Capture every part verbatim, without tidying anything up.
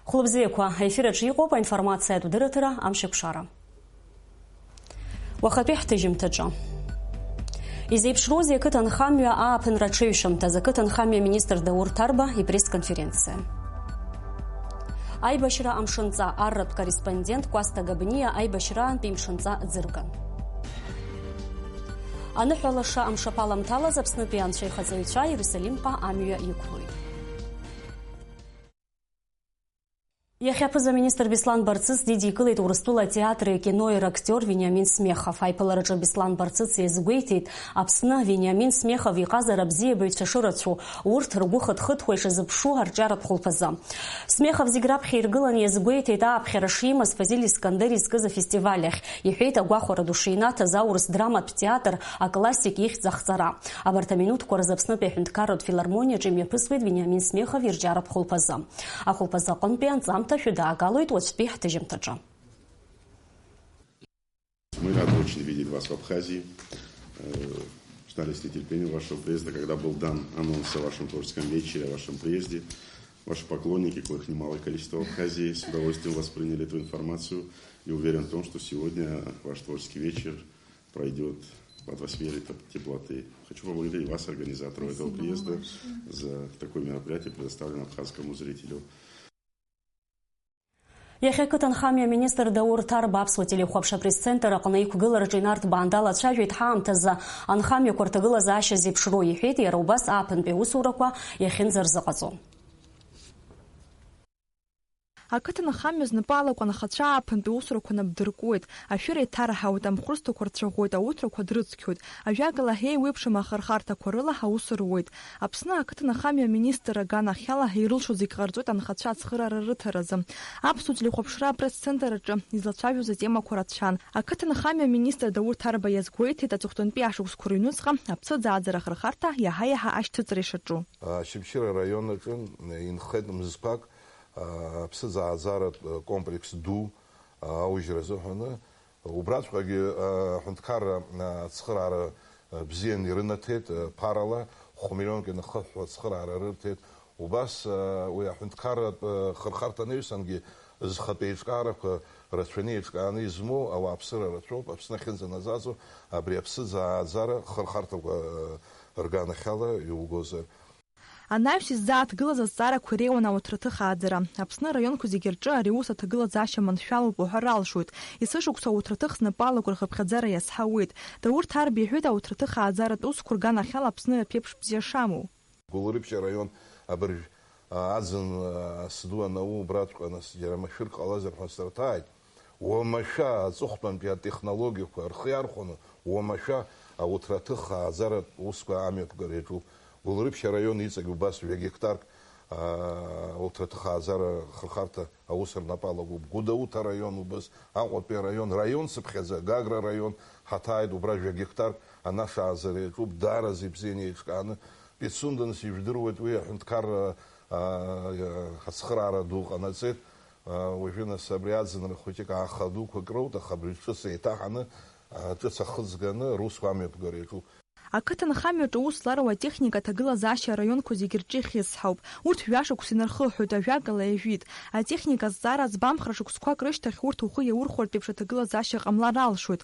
Хәлыбзиақәа, аефир аҿы иҟоуп аинформациатә дырраҭара Амшеикәшара. Уахатәи ҳҭыжьымҭаҿы. Изеиԥшроузеи ақыҭанхамҩа ааԥынра аҽеиҩшамҭаз, ақыҭанхамҩа министр Даур Ҭарба ипресс-конференциа. Аибашьра амшынҵа, арратә корреспондент Кәасҭа Габниа аибашьраантәи имшынҵа ӡырган. Аныҳәа лаша амшаԥ аламҭалаз Аԥснытәи анцәа ихаҵаҩцәа Иерусалимҟа амҩа иқәлоит. Иахьа аԥыза-министр Беслан Барцыц дидикылеит Урыстәыла атеатри акинои рактиор Вениамин Смехов. Аиԥылараҿы Беслан Барцыц иазгәеиҭеит, Аԥсны Вениамин Смехов иҟазара абзиабаҩцәа шырацәоу, урҭ ргәы хыҭхыҭуа ишазыԥшу арҿиаратә хәылԥазы. Смехов зегь раԥхьа иргыланы иазгәеиҭеит ааԥхьара шимаз Фазиль Искандер изкыз афестиваль ахь. Иҳәеит агәахәара ду шинаҭаз аурыс драматә театр аклассик ихьӡ ахҵара. Абарҭ аминуҭқәа рзы Аԥснытәи аҳәынҭқарратә филармониаҿы имҩаԥысуеит Вениамин Смехов ирҿиаратә хәылԥазы. Ахәылԥазы аҟынтәи анҵамҭа шәыдаагалоит уаҵәтәи ҳҭыжьымҭаҿы. Мы рады очень видеть вас в Абхазии. Э, Ждали с нетерпением вашего приезда. Когда был дан анонс о вашем творческом вечере, о вашем приезде, ваши поклонники, коих немалое количество в Абхазии, с удовольствием восприняли эту информацию и уверен в том, что сегодня ваш творческий вечер пройдет в атмосфере теп-, теплоты. Хочу поблагодарить вас, организаторов этого приезда, за такое мероприятие, предоставленное абхазскому зрителю. Иахьа ақыҭанхамҩа аминистр Даур Ҭарба Аԥсуа телехәаԥшра апресс-центр аҟны иқәгылараҿы инарҭбаан далацәажәеит ҳаамҭазы анхамҩақәа рҭагылазаашьа зеиԥшроу, иҳәеит, иара убас ааԥынтәи аусурақәа иахьынӡарзыҟаҵо. Ақыҭанхамҩа знапы алаку анхацәа ааԥынтәи усурақәа нап дыркуеит, ашәыра иҭарҳауеит, амхәырсҭақәа рцәаӷәоит, ауҭрақәа дрыцқьоит, ажәакала, еиуеиԥшым ахырхарҭақәа рыла аус руеит. Аԥсны ақыҭанхамҩа аминистр аганахьала ирылшо зегь ҟарҵоит анхацәа ацхыраара рыҭаразы. Аԥсуа телехәаԥшра апресс-центр аҿы излацәажәоз атемақәа рацәан. Ақыҭанхамҩа аминистр Даур Ҭарба иазгәеиҭеит, аҵыхәтәантәи ашықәсқәа рыҩнуҵҟа аԥсыӡ ааӡара ахырхарҭа иаҳа-иаҳа ашьҭыҵра ишаҿу. Очамчыра араион аҿы инхеит мызқәак, аԥсыӡ ааӡаратә комплекс ду аужьра азыҳәаны. Убраҵәҟьагьы аҳәынҭқарра ацхыраара бзианы ирынаҭеит, ԥарала хә-миллионк инахыҳәҳәо ацхыраара рырҭеит. Убас уи аҳәынҭқарратә хырхарҭа анаҩсангьы зхатә еиҿкаарақәа рацәаны еиҿкааны измоу ауааԥсыра рацәоуп. Аԥсны ахьынӡанаӡаӡо абри аԥсыӡ ааӡара хырхарҭақәа рганахьала иугозар. Анаҩс иззааҭгылаз азҵаарақәа иреиуан ауҭраҭых ааӡара. Аԥсны араионқәа зегьы рҿы ари аус аҭагылазаашьа маншәалоуп уҳәар алшоит. Есышықәса ауҭраҭых знапы алаку рхыԥхьаӡара иазҳауеит. Даур Ҭарба иҳәеит ауҭраҭых ааӡаратә усқәа рганахьала Аԥсны аԥеиԥш бзиа шамоу. Гәылрыԥшь араион абыржә, а, аӡын, а, сду анауу убраҵәҟьа нас џьара машәырк ҟалазар ҳәа сырҭааит. Уамашәа аҵыхәтәантәи атехнологиақәа рхы иархәаны, уамашәа ауҭраҭых ааӡаратә усқәа амҩаԥгара иаҿуп. Гәылрыԥшь араион иҵегь убас жәа гектарк, аа, ауҭраҭых ааӡара хырхарҭа аус рнапы алакуп. Гәдоуҭа араион убас, Аҟәатәи араион, раион цыԥхьаӡа, Гагра араион ҳаҭааит, убра жәа гектарк анаша ааӡара иаҿуп, даараӡа ибзианы еиҿкааны. Пицунда нас ижәдыруеит, уи аҳәынҭқарра, аа, ацхыраара ду ҟанаҵеит. Уажәы, нас, абри аӡынра хәыҷык ааха дуқәак роут, аха абри ҿыц еиҭаҳаны, ҿыц ахыҵганы русқәа амҩаԥгара иаҿуп. Ақыҭанхамҩаҿы аус злару атехника аҭагылазаашьа араионқәа зегьы рҿы ихьысҳауп. Урҭ жәашықәса инархыҳәҳәоит, ажәакала, иажәит. Атехника азҵаара аӡбамхра шықәсқәак рышьҭахь урҭ ухы иаурхәартә еиԥш аҭагылазаашьа ҟамлар алшоит.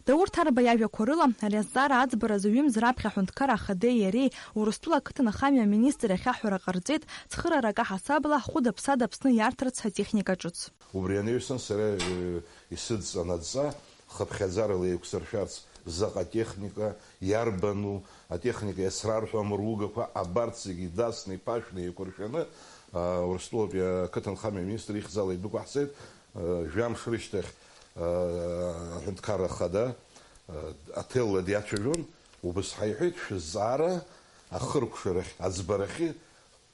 Даур Ҭарба иажәақәа рыла, ари азҵаара аӡбаразы ҩымз раԥхьа аҳәынҭқар ахадеи иареи Урыстәыла ақыҭанхамҩа аминистр иахь аҳәара ҟарҵеит, цхыраарак аҳасабала ҳхәыда-ԥсада Аԥсны иарҭарц атехника ҿыц. Убри анаҩсан сара, э, исыдҵан адҵа, хыԥхьаӡарала еиқәсыршәарц заҟа техника, иарбану, атехника иацрарҳәуам ругақәа, абарҭ зегьы дасны, иԥашәны, еиқәыршәаны, а, Урыстәылатәи ақыҭанхамҩа аминистр ихьӡала идәықәаҳҵеит. Жәамш рышьҭахь, аҳәынҭқарра ахада, аҭелла диацәажәон, убас ҳаиҳәеит, шәызҵаара ахыркәшарахь, аӡбарахьы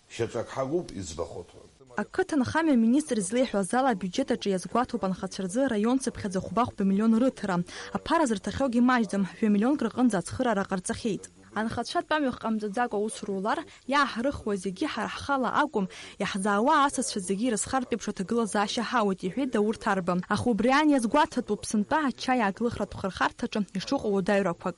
шьаҿак ҳагуп, иӡбахоит ҳәа. Ақыҭанхамҩа аминистр излеиҳәаз ала, абиуџьет аҿы иазгәаҭоуп анхацәа рзы араион цыԥхьаӡа хәба-хәба миллион рыҭара. Аԥара зырҭахьоугьы маҷӡам, жәа миллионк рҟынӡа ацхыраара ҟарҵахьеит. Анхацәа тәамҩахә ҟамҵаӡакәа аус рулар, иааҳарыхуа зегьы ҳара ҳхала акәым, иаҳзаауа асасцәа зегьы ирызхартә еиԥш аҭагылазаашьа ҳауеит, иҳәеит Даур Ҭарба. Аха убри аан иазгәаҭатәуп сынтәа ачаи ааглыхратә хырхарҭаҿы ишыҟоу уадаҩрақәак.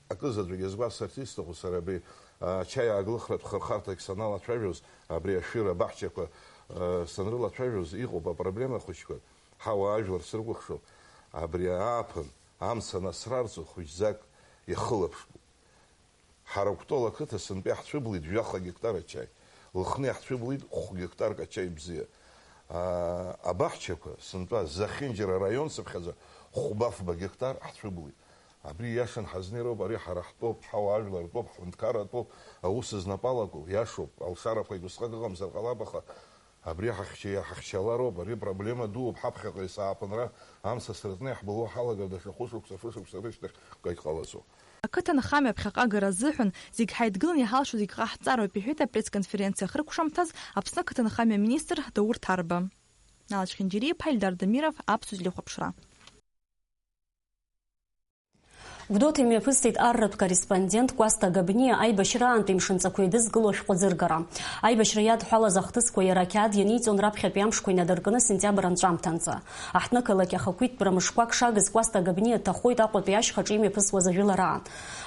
Акызаҵәык иазгәасҭарц исҭаху сара абри, а, ачаи ааглыхратә хырхарҭагь саналацәажәоз, абри ашәыра абаҳчақәа, Санрылацәажәоз иҟоуп апроблема хәыҷқәа, ҳауаажәлар срыкәыхшоуп, абри ааԥын амца насрарҵо хәыҷӡак иахылаԥшуп. Ҳара Кәтол ақыҭа сынтәа иаҳцәыблит жәаха гектар ачаи, Лыхны иаҳцәыблит хә гектарк ачаи бзиа. Абаҳчақәа сынтәа Зехьынџьара араион сыԥхьаӡа хәба-фба гектар ҳцәыблит. Абри иашан ҳазнеироуп, ари ҳара ҳтәоуп, ҳауаажәлар ртәоуп, ҳҳәынҭқарратәоуп, аус знапы алаку, иашоуп, алшарақәагь усҟак ыҟамзар ҟалап, аха абри ҳахьча-, ҳахьчалароуп, ари проблема дууп, ҳаԥхьаҟа есааԥынра амца сыртны иаҳбылуа ҳалагар даҽа хәышықәса, фышықәса рышьҭахь кагь ҟалаӡом. Ақыҭанхамҩа аԥхьаҟагара азыҳәан зегь ҳаидгыланы иҳалшо зегь ҟаҳҵароуп, иҳәеит апресс-конференциа ахыркәшамҭаз Аԥсны ақыҭанхамҩа аминистр Даур Ҭарба. Налач Хинџьариа-иԥа, Ильдар Дамиров, Аԥсуа телехәаԥшра. Гәдоуҭа имҩаԥысит арратә корреспондент Кәасҭа Габниа аибашьраантәи мшынҵақәа еидызкыло ашәҟәы аӡыргара. Аибашьра иадҳәалаз ахҭысқәа иара ақьаад ианиҵон раԥхьатәи амшқәа инадыркны сентиабр анҵәамҭанӡа. Аҳҭнықалақь ахақәиҭтәра мышқәак шагыз Кәасҭа Габниа дҭахоит Аҟәатәи ашьхаҿы имҩаԥысуаз ажәылараан.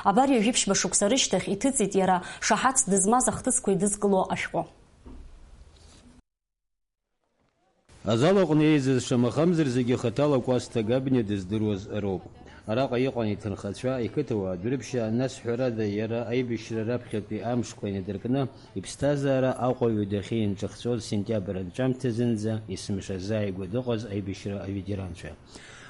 Абар ҩажәи ԥшьба шықәса рышьҭахь иҭыҵит иара шаҳаҭс дызмаз ахҭысқәа еидызкыло ашәҟәы. Азал аҟны еизаз, шамахамзар, зегьы хаҭала Кәасҭа Габниа дыздыруаз роуп. Араҟа иҟан иҭынхацәа, иқыҭауаа дәрыԥшьаа, нас, ҳәарада, иара аибашьра раԥхьатәи амшқәа инадыркны, иԥсҭазаара Аҟәаҩы дахьианҿыхҵәоз сентиабр анҵәамҭазынӡа есымша зааигәа дыҟаз аибашьра аветеранцәа.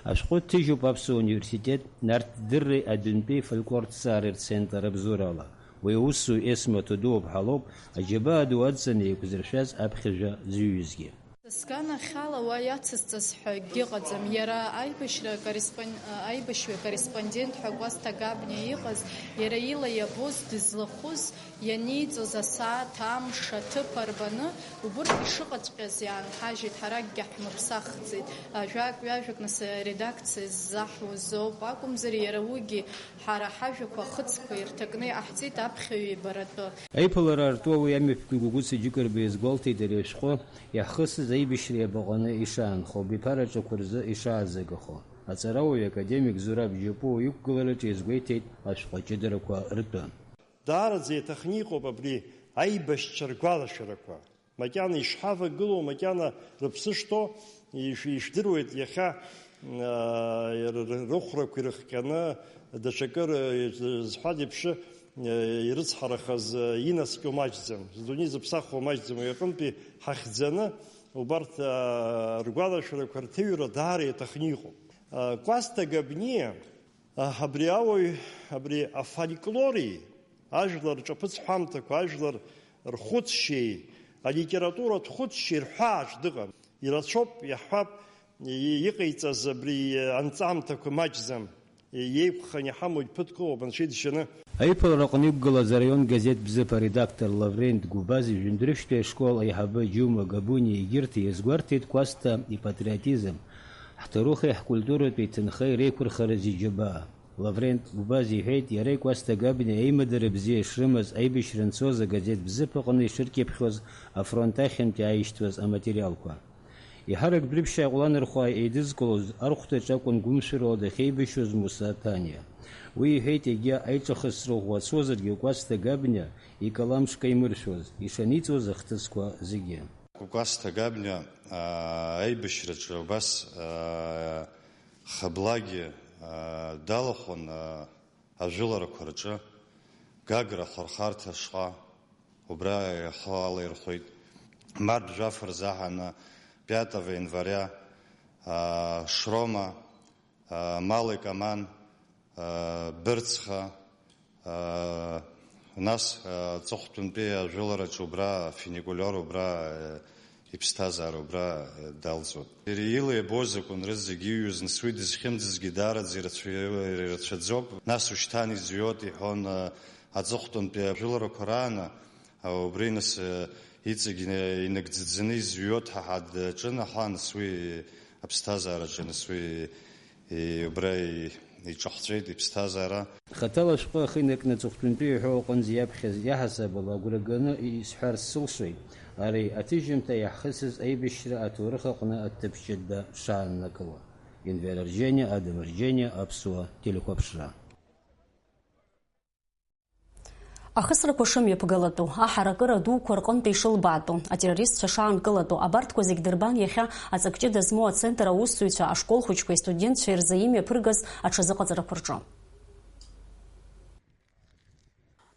Ашәҟәы ҭыжьуп Аԥсуа университет Нарҭдырреи адәынтәи фольклорҭҵаареи рцентр абзурала. Уи аусзуҩ Есма Ҭоду-иԥҳа лоуп аџьабаа ду адҵаны еиқәзыршәаз аԥхьажәа зҩызгьы. Сганахьала уа иацысҵаз ҳәа акгьы ыҟаӡам. Иара аибашьра корреспон-, аибашьҩы корреспондент ҳәа Кәасҭа Габниа иҟаз, иара ила иабоз, дызлахәыз, ианиҵоз асааҭ, амш, аҭыԥ арбаны, убырҭ ишыҟаҵәҟьаз иаанҳажьит, ҳара акгьы ҳмыԥсахӡеит. Ажәак-ҩажәак нас аредакциа ззаҳуаз ауп акәымзар, иара уигьы Ҳара ҳажәақәа ахыцқәа ирҭакны иҟаҳҵеит аԥхьаҩ ибаратәы. Аиԥылара артуа уи амҩаԥгаҩ Гәыгәыса Џьыкырба иазгәалҭеит ари ашәҟәы иаҳхысыз аибашьра иабаҟаны ишаанхо, абиԥараҿақәа рзы ишааӡагахо. Аҵарауаҩ академик Зураб Џьапуа иқәгылараҿы иазгәеиҭеит ашәҟәы аҷыдарақәа ртәы. Даараӡа иаҭахны иҟоуп абри аибашьцәа ргәалашәарақәа. Макьана ишҳавагылоу, макьана рыԥсы шҭоу, иш-, ишәдыруеит иахьа, аа, р-, р-, рыхәрақәа ирыхҟьаны, даҽакы р-, зҳәаз еиԥш, ирыцҳарахаз, инаскьо маҷӡам, здунеи зыԥсахуа маҷӡам, уи аҟынтәи ҳахьӡаны убарҭ, аа, ргәалашәарақәа рҭыҩра даара иаҭахны иҟоуп. Кәасҭа Габниа, Абри ауаҩ, абри афольклори, ажәлар рҿаԥыц ҳәамҭақәа, ажәлар рхәыцшьеи алитературатә хәыцшьеи рҳәааҿ дыҟан. Ирацәоуп, иаҳҳәап, и-, иҟаиҵаз абри анҵамҭақәа маҷӡам, иеиқәханы иҳамоу ԥыҭк ыҟоуп, анцәа иџьшьаны. Аиԥылара аҟны иқәгылаз араион газеҭ Бзыԥ аредактор Лаврент Гәыбаз ижәындәрышәтәи ашкол аиҳабы Џьума Габуниа егьырҭ иазгәарҭеит Кәасҭа ипатриотизм, ҳҭоурыхи ҳкультуратәи иҭынхеи реиқәырхаразы иџьабаа. Лаврент Гәбаз иҳәеит, иареи Кәасҭа Габниеи аимадара бзиа ишрымаз аибашьра анцоз агазеҭ Бзыԥ аҟны ишыркьыԥхьуаз афронт ахьынтәи ааишьҭуаз аматериалқәа. Еиҳарак Дәрыԥшьаа Ҟәланырхәаа еидызкылоз архәҭаҿ акәын гәымшәарала дахьеибашьуаз Муса Ҭаниа. Уи иҳәеит, егьа аиҿахысра ӷәӷәа ацозаргьы Кәасҭа Габниа икалам шкаимыршәуаз, ишаниҵуаз ахҭысқәа зегьы. Кәасҭа Габниа, аа, аибашьраҿы убас, аа, Хаблагьы, аа, далахәын, аа, ажәыларақәа рҿы, Гагра ахырхарҭа ашҟа, убра ихы алаирхәеит. Март жәаф рзаҳаны, пятого января, аа, Шрома, аа, Малик Аман, аа, Бырцха, аа, нас, аа, аҵыхәтәантәи ажәылараҿы убра, фуникулиор убра, аа, иԥсҭазаара убра, аа, далҵуан. Иара ила иабоз акәын рызегь иҩыз, нас уи дызхьымӡазгьы даараӡа ирацәа-, ирацәаӡоуп. Нас ушьҭан изҩуеит, иҳәон, аа, аҵыхәтәантәи ажәыларақәа рааны, аа, убри нас, аа, иҵегь ина-, инагӡаӡаны изҩуеит ҳәа ҳадаҿын, аха нас уи аԥсҭазаараҿы, нас уи И-, убра и-, иҿахҵәеит иԥсҭазаара. Хаҭала ашәҟәы ахы инаркны аҵыхәтәантәи иҳәо аҟынӡа иаԥхьаз иаҳасабала агәра ганы исҳәарц сылшоит, ари аҭыжьымҭа иаҳхысыз аибашьра аҭоурых аҟны аҭыԥ ҷыда шааннакыло. Енвер Арџьаниа, Адам Арџьаниа, Аԥсуа телехәаԥшра. Ахысрақәа шымҩаԥгалатәу, аҳаракыра дуқәа рҟынтә ишылбаатәу, атеррористцәа шаанкылатәу, абарҭқәа зегь дырбан иахьа аҵак ҷыда змоу ацентр аусзуҩцәа, ашкол хәыҷқәеи астудентцәеи рзы имҩаԥыргаз аҽазыҟаҵарақәа рҿы.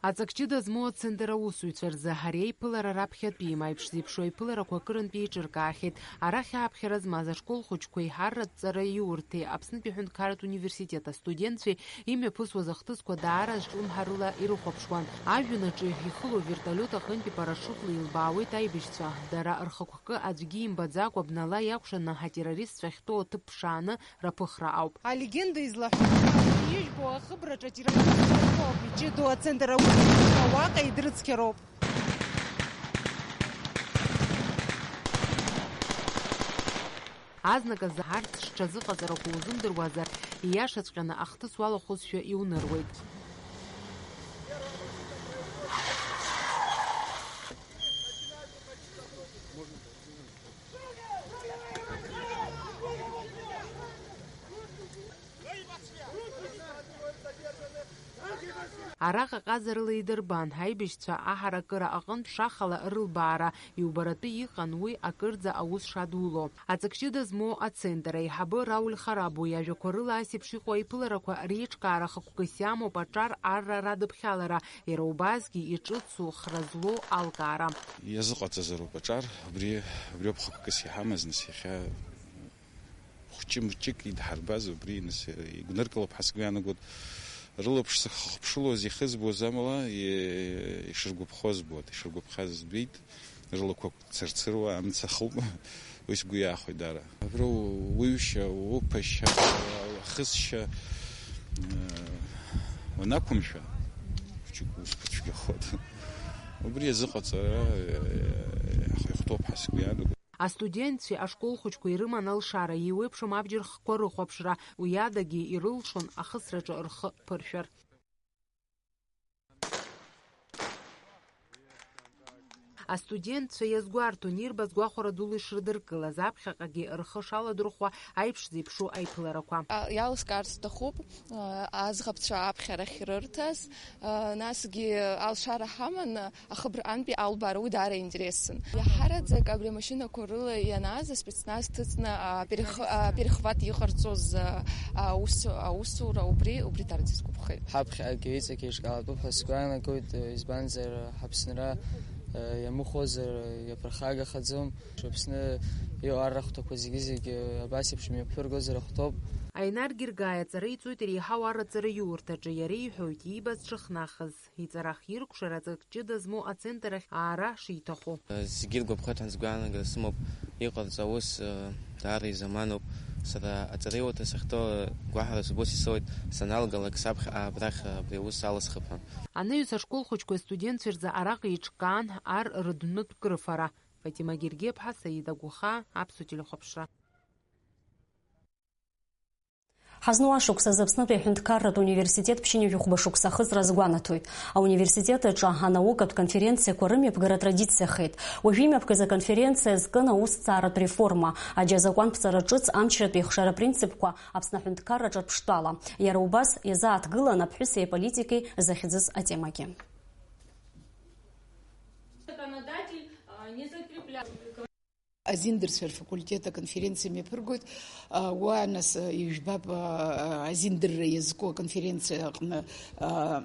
Аҵак ҷыда змоу ацентр аусзуҩцәа рзы ари аиԥылара раԥхьатәим, аиԥш зеиԥшу аиԥыларақәа акырынтә еиҿыркаахьеит. Арахь ааԥхьара змаз ашкол хәыҷқәеи арратә ҵараиурҭеи Аԥснытәи аҳәынҭқарратә университет астудентцәеи имҩаԥысуаз ахҭысқәа даара азҿлымҳарыла ирыхәаԥшуан. Ажәҩан аҿы ихылоу вертолиот аҟынтәи парашиутла илбаауеит аибашьцәа. Дара рхықәкы аӡәгьы имбаӡакәа, бнала иакәшаны атеррористцәа ахьтәоу аҭыԥ ԥшааны раԥыхра ауп. Алегенда излаҳәо, ижәбо ахыбраҿы атеррористцәа ртәоуп, иҷыдоу ацентр аусзуҩцәа уаҟа идрыцқьароуп. Азныказы арҭ зҽазыҟаҵарақәа узымдыруазар, ииашаҵәҟьаны ахҭыс уалахәызшәа иуныруеит. Араҟа ҟазарыла идырбан, аибашьцәа аҳаракыра аҟынтә шахала рылбаара иубаратәы иҟан, уи акырӡа аус шадуло. Аҵак ҷыда змоу ацентр аиҳабы Рауль Харабо иажәақәа рыла, ас еиԥш иҟоу аиԥыларақәа реиҿкаара хықәкыс иамоуп аҿар арра радыԥхьалара, иара убасгьы иҿыцу хра злоу алкаара. Иазыҟаҵазароуп аҿар, убри, убриоуп хықәкыс иҳамаз, нас иахьа хәҷы-мҷык идҳарбаз убри, нас, игәныркылап ҳәа сгәы иаанагоит. Рылаԥш сахыхԥшылоз ихызбоз амала, и-, ишыргәаԥхоз збоит, ишыргәаԥхаз збеит. Рылақәа цырцыруа, амца ахуп. Уи сгәы иаахәеит даара. Абра уҩышьа, уԥашьа, ахысшьа, э, уанақәымшәа, хәҷык узқәа цәгьахоит. Убри азыҟаҵара, э, ихәҭоуп ҳәа сгәы иаанагоит. Астудентцәеи ашкол хәыҷқәеи ирыман алшара, еиуеиԥшым абџьар хкқәа рыхәаԥшра, уи адагьы ирылшон ахысраҿы рхы ԥыршәар. Астудентцәа иазгәарҭон ирбаз гәахәара дула ишрыдыркылаз, аԥхьаҟагьы рхы шаладырхәуа аиԥш зеиԥшу аиԥыларақәа. А, иалскаарц сҭахуп, а, аӡӷабцәа аԥхьарахь ирырҭаз, а, насгьы алшара ҳаман, ахыбраантәи албаара уи даара интересын. Иаҳараӡак абри амашьынақәа рыла ианааз аспецназ ҭыҵны, а, перех-, а, перехват иҟарҵоз, а, аус-, аусура убри, убри даараӡа исгәаԥхеит. Ҳаԥхьагьы иҵегьы еиҿкаалатәуп ҳәа сгәы иаанагоит, избанзар, ҳаԥсынра, э, иамыхәозар, иаԥырхагахаӡом. Аԥсны иҟоу аррахәҭақәа зегьы-зегьы абас еиԥш мҩаԥыргозар ахәҭоуп. Аинар Гергааи аҵара иҵоит иреиҳау арраҵара иурҭаҿы, иара иҳәоит иибаз дшыхнахыз. Иҵарах иркәшар аҵак ҷыда змоу ацентр ахь аара шиҭаху. Зегьы иргәаԥхоит ҳәа сгәы иаанагар сымоуп, иҟарҵо аус, э, даара изаманоуп. Сара аҵараиурҭа сахьҭоу, э, гәаҳәара сгәы сисоуит, саналгалак саԥхьа абрахь, э, абри аус алысхып ҳәа. Анаҩс ашкол хәыҷқәеи астудентцәеи рзы араҟа еиҿкаан ар рыдәнытә крыфара. Фатима Гергеиԥҳа, Саида Гәыхаа, Аԥсуа телехәаԥшра. Ҳазну ашықәсазы Аԥснытәи аҳәынҭқарратә университет ԥшьынҩажәи хәба шықәса ахыҵра азгәанаҭоит. Ауниверситет аҿы анаукатә конференциақәа рымҩаԥгара традициахеит. Уажәы имҩаԥгаз аконференциа азкын аусҭҵааратә реформа, аџьа азакәанԥҵара ҿыц, амчратәи ихшара принципқәа Аԥсны аҳәынҭқарра ҿырԥштәала. Иара убас иазааҭгылан аԥҳәыси аполитики захьӡыз атемагьы. Азиндырцәа рфакультет аконференциа мҩаԥыргоит. Уа, нас, ижәбап, азиндырра иазку аконференциа аҟны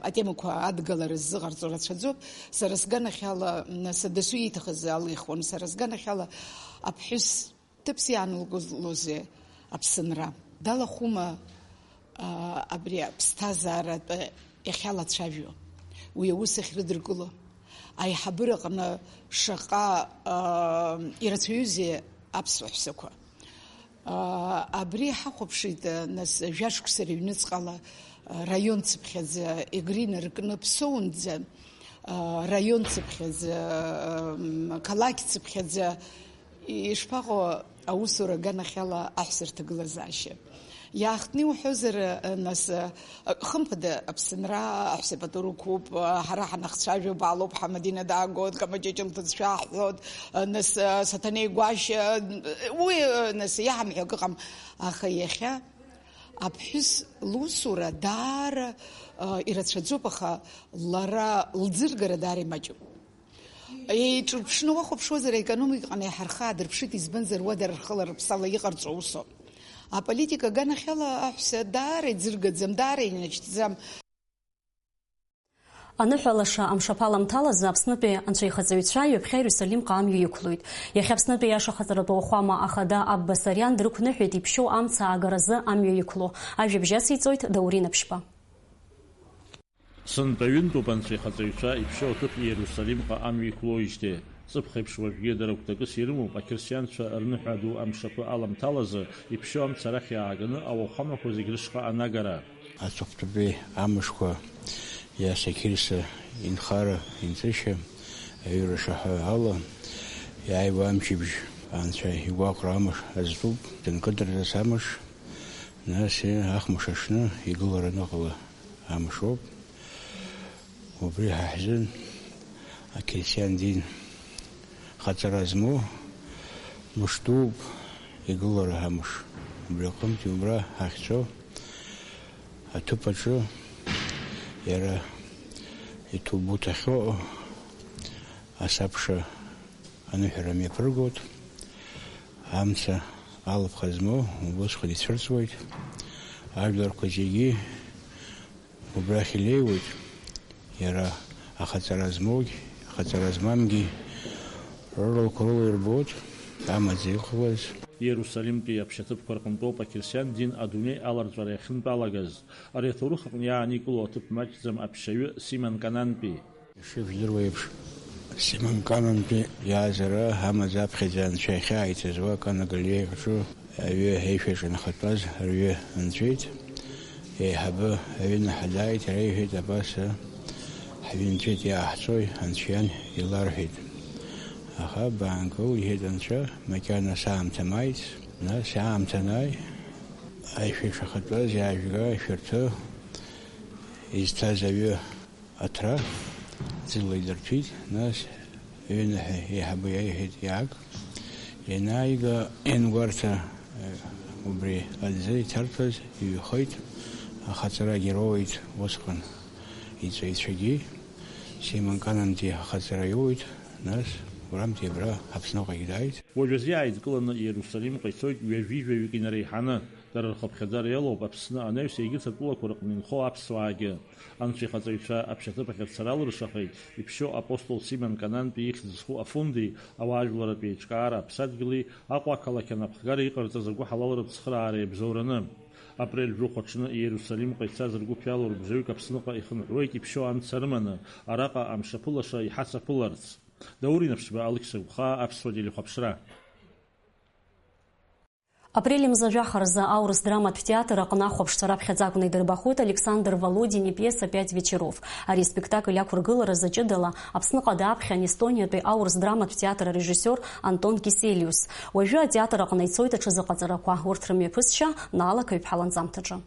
атемақәа адгалара ззыҟарҵо рацәаӡоуп. Сара сганахьала, нас, дасу ииҭахыз алихуан, сара сганахьала аԥҳәыс ҭыԥс иаанылкылозеи аԥсынра? Далахәума, аа, абри аԥсҭазааратә иахьалацәажәо, уи аус ахьрыдыркыло? Аиҳабыраҟны шаҟа, аа, ирацәаҩузеи аԥсуа ҳәсақәа? Аа, абри ҳахәаԥшит, нас, жәашықәса рыҩныҵҟала, раион цыԥхьаӡа, Егры инаркны Ԥсоунӡа, аа, раион цыԥхьаӡа, м, қалақь цыԥхьаӡа, Ишԥаҟоу аусура аганахьала аҳәса рҭагылазаашьа? Иаахтны иуҳәозар, нас, хымԥада, Аԥсынра аҳәса пату рықәуп, ҳара ҳанахцәажәо баалоуп, ҳа Мадина даагоит, Камаҷыҷ лҭыӡшәа ҳҳәоит, нас, Саҭанеи Гәашьа, уи, нас, иаҳамҳәо акы ыҟам. Аха иахьа Аԥҳәыс лусура даара, а, ирацәаӡоуп, аха лара лӡыргара даара имаҷуп. Еиҿырԥшны уахәаԥшуазар, аекономикаҟны иаҳа рхы аадырԥшит, избанзар, уа дара рхала-рыԥсала иҟарҵо усоуп. Аполитика аганахьала аҳәса даара иӡыргаӡам, даара инаҷӡам. Аныҳәа лаша амшаԥы аламҭалазы Аԥснытәи анцәаихаҵаҩцәа ҩаԥхьа Иерусалимҟа амҩа иқәлоит. Иахьа Аԥснытәи аиашахаҵаратә ауахәама ахада Абба Сариан дрықәныҳәеит иԥшьоу амца аагаразы амҩа иқәло. Ажәабжь ациҵоит Даурен Аԥшьба. Сынтәа ҩынтәуп анцәа ихаҵаҩцәа иԥшьоу аҭыԥ Иерусалимҟа амҩа иқәлоижьҭеи. Ҵыԥх еиԥш уажәгьы дара гәҭакыс ирымоуп ақьырсианцәа рныҳәа ду амшаԥы аламҭалазы иԥшьоу амца арахь иааганы ауахәамақәа зегь рышҟа анагара. Аҵыхәтәантәи амшқәа Иаса Қьырса инхара, инҵышьа аҩра шаҳәо ала, иааиуа амчыбжь анцәа игәаҟра амш азтәуп, дынкыдырҵаз амш, нас ахмш аҽны игылара аныҟала амшоуп. Убри ҳа ҳзын ақьырсиан дин хаҵара змоу мыш дууп, игылара амш. Убри аҟынтәи убра ҳахьцо аҭыԥ аҿы иара иҭоубыҭ ахьыҟоу асабша аныҳәара мҩаԥыргоит. Амца алыԥха змоу убысҟан ицәырҵуеит. Ажәларқәа зегьы убрахь илеиуеит, иара ахаҵара змоугь, ахаҵара змамгьы рылақәа рыла ирбоит, амаӡа иҟалаз. Иерусалимтәи аԥшьаҭыԥқәа рҟынтәоуп ақьырсиан дин адунеи аларҵәара иахьынтәалагаз. Ари аҭоурых аҟны иааникыло аҭыԥ маҷӡам аԥшьаҩы Симон Канантәи. Ишыжәдыруа еиԥш, Симон Канантәи иаазара амаӡа аԥхьаӡа анцәа иахьааиҭазуа Кана Галилеиаҿы аҩы аишәаҿы инхатәаз рҩы анҵәеит. Еиҳабы аҩынаҳа дааит, иара иҳәеит, абас ҳҩы нҵәеит, иааҳҵәои, анцәа иан иларҳәеит. Аха баангыл, иҳәеит анцәа, макьана саамҭа мааит, нас аамҭа анааи, аишәа ишахатәаз иаажәга, ишәырҭы, изҭаз аҩы Аҭра ӡыла идырҭәит, нас ҩынҳәа еиҳабы иаиҳәеит, иааг. Ианааига, иангәарҭа, э, убри аӡы иҭарҭәаз иҩхеит, ахаҵарагьы роуеит усҟан иҵаҩцәагьы. Симон Кананти ахаҵара иоуеит, нас урамтәи абра Аԥсныҟагь дааит. Уажәазы иааидкыланы Иерусалимҟа ицоит ҩажәи жәаҩык инареиҳаны. Дара рхыԥхьаӡара иалоуп Аԥсны анаҩс егьырҭ атәылақәа рыҟны инхо аԥсуаагьы. Анцәа ихаҵаҩцәа аԥшьаҭыԥ ахь рцара алыршахеит, иԥшьоу апостол Симон Канантәи ихьӡ зху афонди, ауаажәларратә еиҿкаара аԥсадгьыли Аҟәа ақалақь анапхгара иҟарҵаз агәыҳалалратә цхыраара иабзоураны. Апрель жәохә аҽны Иерусалимҟа ицаз ргәыԥ иалоу рыбжаҩык Аԥсныҟа ихынҳәуеит иԥшьоу амца рыманы, араҟа амшаԥы лаша иҳацаԥыларц. Даур Инаԥшьба, Алықьса Гәхаа, Аԥсуа телехәаԥшра. Апрель мза жәаха рзы аурыс драматә театр аҟны ахәаԥшцәа раԥхьаӡа акәны идырбахоит Александр Володин ипиеса «Пять вечеров». Ари аспектакль ақәыргыларазы ҷыдала Аԥсныҟа дааԥхьан Естониатәи аурыс драматә театр арежиссиор Антон Киселиус. Уажәы атеатр аҟны ицоит аҽазыҟаҵарақәа, урҭ рымҩаԥысшьа наалақаҩуп ҳаланҵамҭаҿы.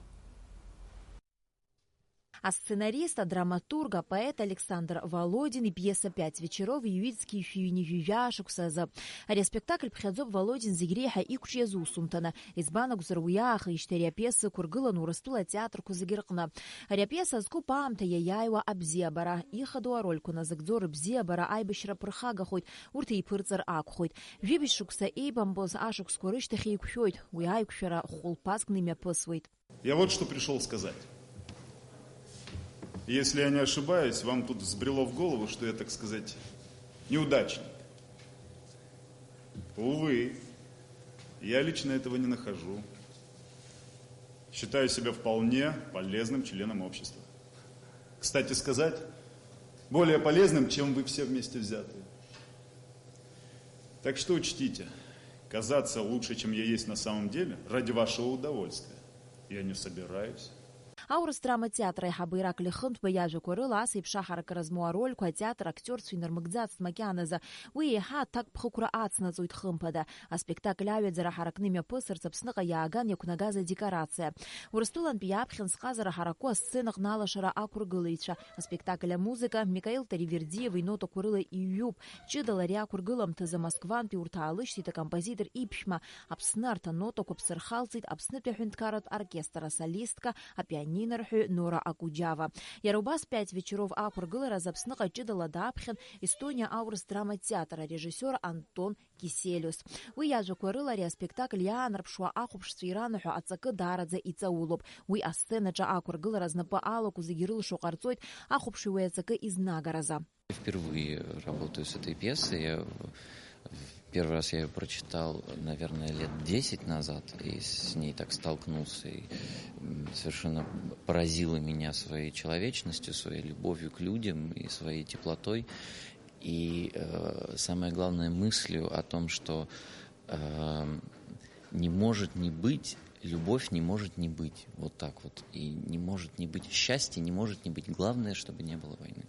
Асценарист, адраматург, апоет Александр Володин ипиеса «Пять вечеров» иҩит зқьи жәшәи ҩынҩажәи жәаа шықәса азы. Ари аспектакль ԥхьаӡоуп Володин зегь реиҳа иқәҿиаз усумҭаны. Избан акәзар, уи аахижьҭеи ари апиеса ықәыргылан Урыстәыла атеатрқәа зегьы рҟны. Ари апиеса азкуп аамҭа иаиааиуа абзиабара. Ихадоу арольқәа назыгӡо рыбзиабара аибашьра ԥырхагахоит, урҭ еиԥырҵыр акәхоит. Жәибжь шықәса еибамбоз ашықәсқәа рышьҭахь еиқәшәоит, уи аиқәшәара хәылԥазкны имҩаԥысуеит. Я вот что пришёл сказать. Если я не ошибаюсь, вам тут взбрело в голову, что я, так сказать, неудачник. Увы, я лично этого не нахожу. Считаю себя вполне полезным членом общества. Кстати сказать, более полезным, чем вы все вместе взятые. Так что учтите, казаться лучше, чем я есть на самом деле, ради вашего удовольствия, я не собираюсь. Аурыс драматеатр аиҳабы Ираклиа Хынҭба иажәақәа рыла, ас еиԥш аҳаракыра змоу арольқәа атеатр актиорцәа инармыгӡацт макьаназы. Уи еиҳа аҭакԥхықәра ацнаҵоит, хымԥада. Аспектакль аҩаӡара ҳаракны имҩаԥысырц Аԥсныҟа иааган иақәнагаз адекорациа. Урыстәылантәи иаԥхьан зҟазара ҳаракқәа асценаҟны алашара ақәыргылаҩцәа. Аспектакль амузыка Микаил Таривердиев инотақәа рыла иҩуп. Ҷыдала ари ақәыргыламҭазы Москвантәи урҭ аалышьҭит акомпозитор иԥшәма. Аԥсны арҭ анотақәа ԥсырхалҵит Аԥснытәи аҳәынҭқарратә оркестр асолистка, апианинорҳәаҩ Нора Акуџьава. Иара убас Пять вечеров ақәыргылараз Аԥсныҟа ҷыдала дааԥхьан Естониа аурыс драматеатр арежиссиор Антон Киселиус. Уи иажәақәа рыла ари аспектакль иаанарԥшуа ахәаԥшцәа иранаҳәо аҵакы даараӡа иҵаулоуп. Уи асценаҿы ақәыргылара знапы алаку зегьы рылшо ҟарҵоит ахәаԥшҩы уи аҵакы изнагаразы. Впервые работаю с этой пьесой. Я в- первый раз я ее прочитал, наверное, лет десять назад, и с ней так столкнулся, и м, совершенно поразила меня своей человечностью, своей любовью к людям и своей теплотой. И э, самое главное, мыслью о том, что э, не может не быть, любовь не может не быть. Вот так вот. И не может не быть счастья, не может не быть. Главное, чтобы не было войны.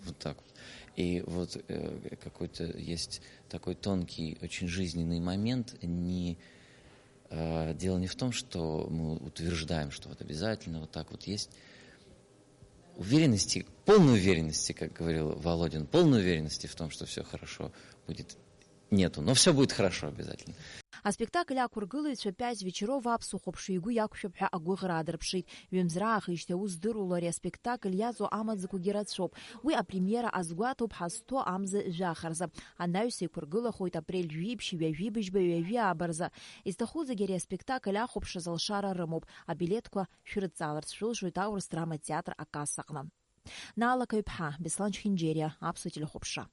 Вот так вот. И вот э, какой-то есть такой тонкий, очень жизненный момент. Не, э, дело не в том, что мы утверждаем, что вот обязательно вот так вот есть. Уверенности, полной уверенности, как говорил Володин, полной уверенности в том, что все хорошо будет, нету. Но все будет хорошо обязательно. Аспектакль ақәыргылаҩцәа Пять вечеров аԥсуа хәаԥшҩы игәы иақәшәап ҳәа агәыӷра аадырԥшит. Ҩымз раахижьҭеи аус здыруало ари аспектакль иаҵоу амаӡақәагьы рацәоуп. Уи апремиера азгәаҭоуп ҳазҭо амза жәаха рзы. Анаҩс еиқәыргылахоит апрель жәиԥшь ҩажәи быжьба ҩажәи ааба рзы. Изҭаху зегьы ари аспектакль ахәаԥшразы алшара рымоуп. Абилеҭқәа шәрыдҵааларц шәылшоит аурыс драматеатр акассаҟны. Наала Каҩԥҳа, Беслан Чхинџьериа, Аԥсуа телехәаԥшра.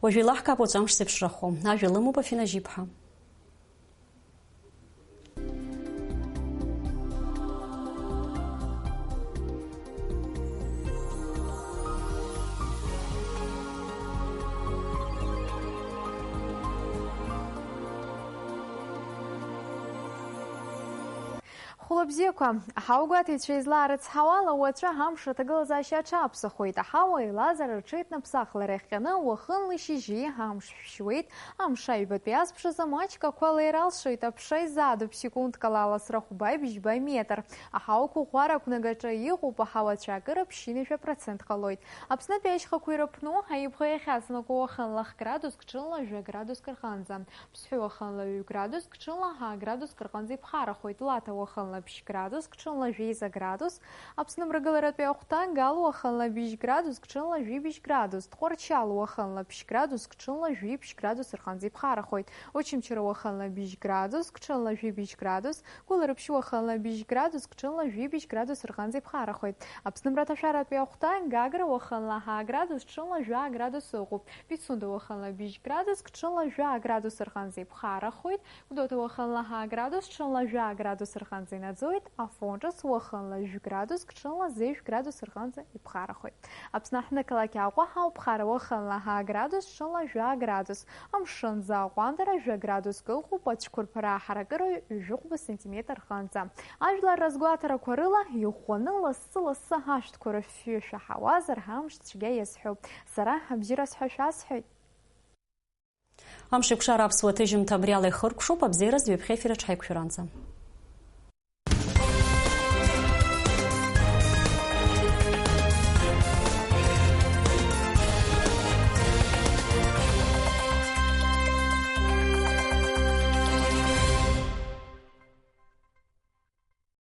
Уажә еилаҳкаап уаҵәы амш зеиԥшрахо. Ажәа лымоуп Афина Жьиԥҳа. Хәлабзиақәа, ҳаугәаҭеицәа излаарыцҳауала, уаҵәы ҳамш аҭагылазаашьа аҽаԥсахуеит. Аҳауа еилазара рҽеиҭнаԥсахлара иахҟьаны уахынла шьыжьи амш шәшьуеит, амш аҩбатәи азԥшазы маҷк ақәа леира алшоит, аԥша изаадуп секундкала аласра хәба-бжьба метр. Аҳауа қәыӷәӷәара ақәнагаҿы иҟоуп, аҳауа ацәаакыра ԥшьынҩажәа процент ҟалоит. Аԥснытәи ашьхақәа ирыԥну, аибӷа иахьаҵанакуа уахынла х-градуск, ҽынла жәа-градуск рҟынӡа. Ԥсҳәы уахынла ҩ-градуск, ҽынла ҳа-градуск рҟынӡа иԥхарахоит, Лаҭа уахынла ԥшь-градуск, ҽынла жәеиза градус, Аԥсны мрагыларатәи ахәҭа, Гал уахынла быжь-градуск, ҽынла жәибжь градус, Тҟәарчал уахынла ԥшь-градуск, ҽынла жәибжь градус рҟынӡа иԥхарахоит, Очамчыра уахынла быжь-градуск, ҽынла жәибжь градус, Гәылрыԥшь уахынла быжь градуск, ҽынла жәибжь градус рҟынӡа иԥхарахоит. Аԥсны мраҭашәаратәи ахәҭа, Гагра уахынла ҳа-градус, ҽынла жәа-градус ыҟоуп. Пицунда уахынла быжь градуск, ҽынла жәа-градус рҟынӡа иԥхарахоит. Гәдоуҭа уахынла ҳа-градус, ҽынла жәа-градус рҟынӡа инаӡоит. Афон ҿыц уахынла жәа-градуск, ҽынла зежә градус рҟынӡа иԥхарахоит. Аԥсны аҳҭнықалақь Аҟәа ҳауп, Хара уахынла ҳа-градус, ҽынла жәа-градус. Амшын аӡы аҟәандара жәа-градуск ыҟоуп, ацәқәырԥара аҳаракыра ҩажәи хәба сантиметр рҟынӡа. Ажәлар разгәаҭарақәа рыла, иӷәӷәаны лассы-лассы ашәҭқәа рыфҩы шәаҳауазар, амш цәгьа иазҳәоуп. Сара абзиараз ҳәа шәасҳәоит. Амш еиқәшара аԥсуа ҭыжьымҭа абри ала ихыркәшоуп, абзиараз ҩаԥхьа ефир аҿы ҳаиқәшәаранӡа.